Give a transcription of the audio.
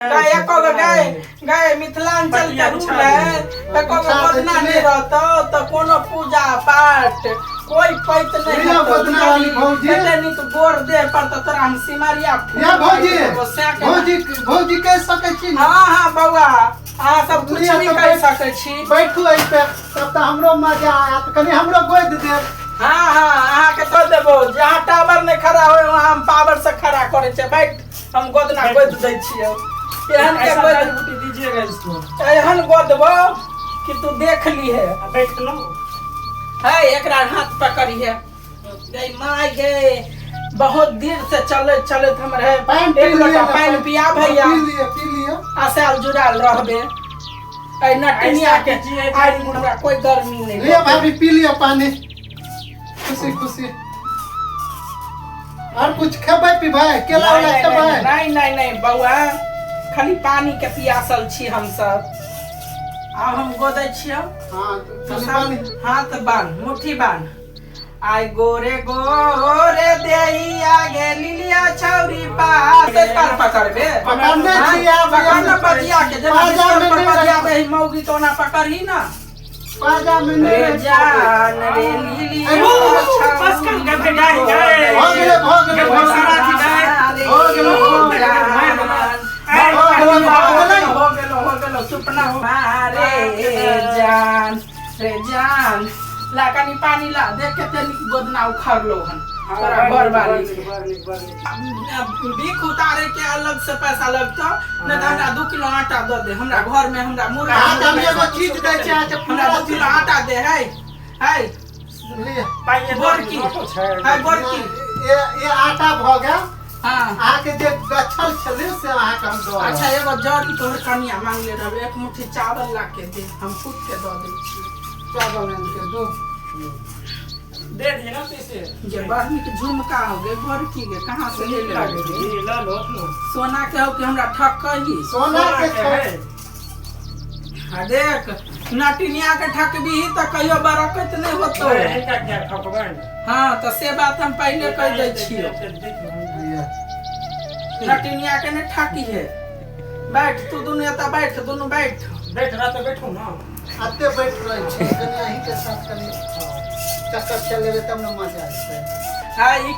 गाय एको गो गाय गाय मिथिलांचल के रूल है, एको गो गोदना नहि रहतौ तऽ कोनो पूजा पाठ कोई पैत नहि लिअ हेतौ। गोदना वाली भौजी। एते नीक गोर देह पर तऽ तोरा हम सिमरिया फूल या भौजी पाति देबौ, सएह के भौजी भौजी कहि सकै छी ने? हाँ हाँ बौआ, अहाँ सब कुछ लिअ भी तऽ कहि सकै छी। बैठू एहि पे, तब तऽ हमरो मजा आयत, कनि हमरो गोदि देब। हाँ हाँ, अहाँके दऽ देबो। जहाँ टावर नहि खड़ा होय वहाँ हम पावर से खड़ा करै छियै। बैठ, हम गोदना गोदि दै छियै। एहन के ऐसा गोद जड़ी बूटी दीजिएगा इसको। एहन गोदबो कि तू देख लीहे। आ बैठ लो। है, एकरा हाथ पकड़िहे। गई माय गे, बहुत देर से चलैत चलैत हमर है। पानि पी एक लिअ लोटा ने, पानि पिया भैया। पी लिअ, पी लिअ। आसाल जुड़ाल रहबे ऐ नटनिया के। ऐसा कीजिए, आइ हमरा कोई गर्मी नहीं। लिअ भाभी, पी लिअ पानि खुशी खुशी। और कुछ खेबै पीबै? केला उला नहीं, खेबै? नहीं नहीं नहीं बौआ, खाली पानी के पियासल छी हमसब। आब हम गोदै छियौ। हाँ, तू कनि सब पानि। हाथ बान्ह, मुट्ठी बान्ह। आइ गोरे गोरे देहिया गे लिलिया छौरी पास पर पकड़बे। पकड़ने छी आब। पकड़ ना पजिया के, जेना पाजा बिस्तर में पर नहि पजिया रख- दही मौगी तो ओना पकड़ही ना। पाजा में नहि रे रख। जान रे लिलिया अरे, बस कर, गए, गए, गए। भऽ गेलै, भऽ गेलै, गए, भऽ सारा गेलै। चीज गए। भऽ गेलै, भऽ गेलै। हो गेलै, भऽ गेलै। हो गेलो, हो गेलो सुपना रे जान रे जान। ला कनी पानी ला, देख के नीक गोदना उखड़लो हन तोरा घर वाली के। भीख उतारे के अलग से पैसा लगतो, नहीं तो हमरा 2 किलो आटा दऽ दे। हमरा घर में हमरा मुर्गा अहाँके हम एगो चीज दै छी अहाँके। हमरा पूरा 2 किलो आटा दे। है है। लिअ। गोरकी है, गोरकी। ये आटा भऽ गेल। अहाँके जे गछल छलै से अहाँके हम दऽ अच्छा, एगो जरी तोहर कनिया मांगले रहबे, एक मुट्ठी चावल ला के दे, हम कूट के दऽ दै छी। चावल आनि के दू। दे दिए ना पैसे। जे बड़ नीक झुमका हो गे गोरकी गे, कहाँ से ले ले गे? जी, ला लो अपनो। सोना के हो कि हमरा ठक कही? सोना के के छै। है। आ देख, नटिनिया के ठकबीही तऽ कहियो बरकत नहि होतो। अरे, इनका क्या ठकबैन? हाँ, तऽ से बात हम पहिले कहि दै छियौ। लिअ। नटिनिया के नहि ठकी है। बैठ तू, दुनू एतऽ बैठ, दुनू बैठ। बैठ रहा तो बैठू ना। एते बैठ रहै छी, कनि अहीँके साथ कनि चक्कर चलेबै तब ने मजा एतै। हाँ, ई